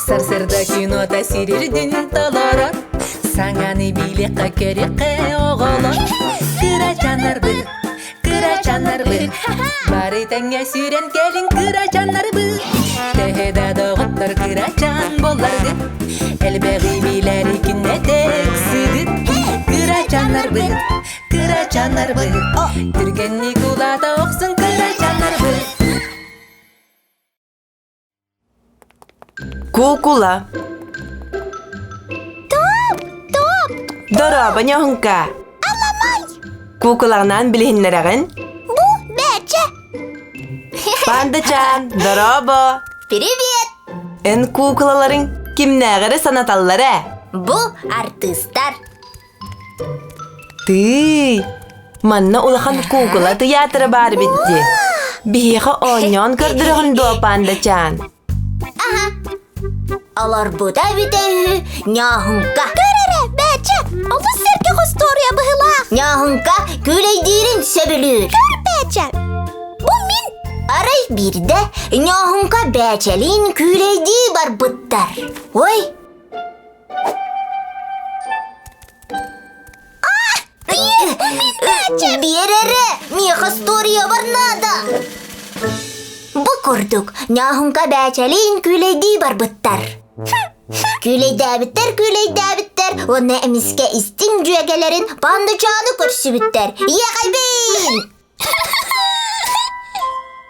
Сарсыарда кинота сирирдин толорор, Саҥаны билиэххэ көрүөххэ оҕолор. Кырачааннарбыт, кырачааннарбыт, Бары тэҥҥэ сүүрэн кэлиҥ кырачааннарбыт. Төһө да доҕоттор кырачаан буолларгыт, Элбэҕи билэри күннэтэ ыксыгыт. Кырачааннарбыт, кырачааннарбыт, Түргэнник улаата охсун кырачааннарбыт. Куукула. Топ, топ! Дорообо, Ньоһуҥка! Аламай! Куукулаҕынаан билиһиннэрэҕин? Бу бээчэ! Пандачаан, дорообо! Привет! Эн куукулаларыҥ кимнээҕи эрэ санаталлар ээ? Бу артыыстар. Тыый! Манна улахан куукула тыйаатыра баар эбит дии. Биһиэхэ оонньоон көрдөрөҕүн дуо, Пандачаан? Аха. Олорбута эбитэ үһү Ньооһуҥка. Көр эрэ, Бээчэ, олус сэргэх остуоруйа быһыылаах. Ньооһуҥка күүлэйдиирин сөбүлүүр. Көр, Бээчэ, бу мин. Арай биирдэ Ньооһуҥка Бээчэлиин күүлэйдии барбыттар. Ой, Биэр эрэ, миэхэ историябар наада. Бу курдук Ньааһыҥка Бээчэлиин күүлэйдии барбыттар. Күүлэйдээбиттэр, күүлэйдээбиттэр уонна эмискэ истиҥ дьүөгэлэрин Пандачааны көрсүбүттэр. Иэхэйбин!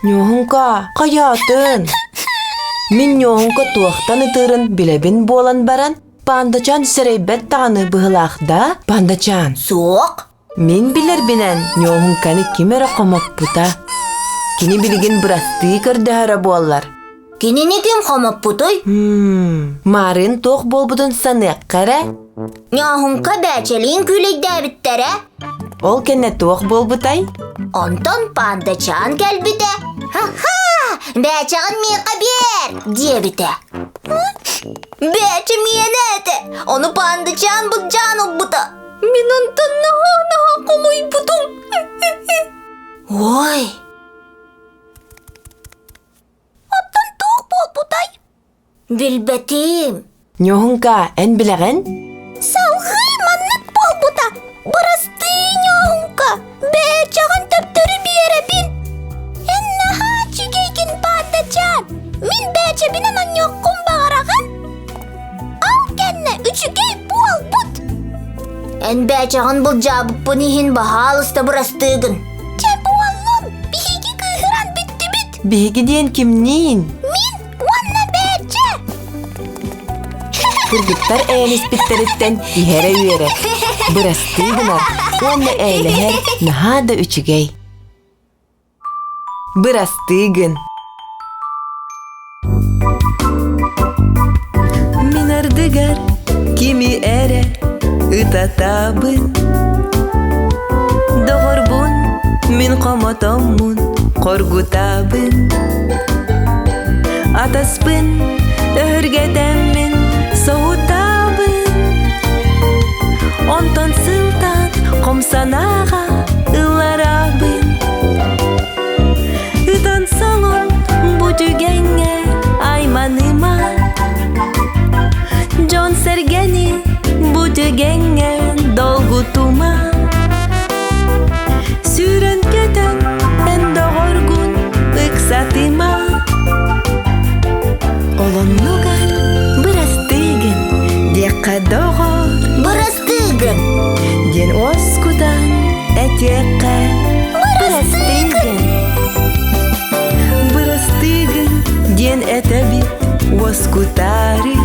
Ньуоһуҥка, хайаатын? Мин Ньуоһуҥка туохтан ытыырын билэбин буолан баран, Пандачаан сэрэйбэт даҕаны быһыылаах да, Пандачаан? Суох. Мин билэрбинэн Ньуоһуҥканы ким эрэ хомоппута. Кини билигин бырастыы көрдөһөрө буоллар. Кинини ким хомоппутуй? Маарыын туох буолбутун саныахха эрэ. Ньооһуҥка Бээчэлиин күүлэйдээбиттэрэ. Ол кэннэ туох буолбутай? Онтон пандачаан кэлбитэ. Ха-ха! Бээчэҕин миэхэ биэр! диэбитэ. Бээчэ миэнэ этэ. Ону пандачаан былдьаан ылбыта. Мин онтон наһаа-наһаа хомойбутум. Ой! Оттон туох буолбутай? Билбэтим. Ньуоһуҥка, эн билэҕин? Салҕыы маннык буолбута. Бырастыы, Ньуоһуҥка, бээчэҕин төптөрү биэрэбин. Эн наһаа үчүгэйгин, Паандачаан. Мин бээчэбинэн онньуоххун баҕараҕын? Ол кэннэ үчүгэй буолбут. Эн бээчэҕин былдьаабыппын иһин баһаалыста бырастыыгын. Чэ буоллун, биһиги кыыһыран бүттүбүт. Биһиги диэн кимниин? Мин уонна Бээчэ! Кыргыттар эйэлиспиттэриттэн иһэрэ үөрэр, бырастыы гынар уонна эйэлэһэр наһаа да үчүгэй. Бырастыы гын. Мин ардыгар кими эрэ ытатабын Доҕорбун мин хомотоммун хоргутабын Атаспын өһүргэтэммин соһутабын Онтон сылтан хом санааҕа ылларабын Ытан соҥон бу түгэҥҥэ айманыма Дьон-сэргэни бу түгэҥҥэ долгутума Сүүрэн-көтөн эн доҕоргун ыксатыма Олоннугар бырастыыгын диэххэ доҕор Бырастыыгын диэн уоскутан этиэххэ бырастыыгын Бырастыыгын диэн этэбит уоскутаары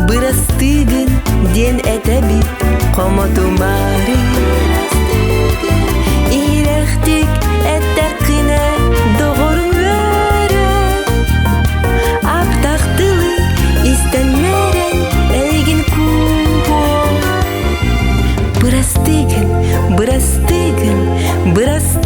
Бырастыыгын диэн этэбит хомотумаары Иһирэхтик эттэххинэ доҕоруҥ үөрэр Аптах тылы истэннэрэн эйигин кууһуо Бырастыыгын, бырастыыгын, бырастыыгын.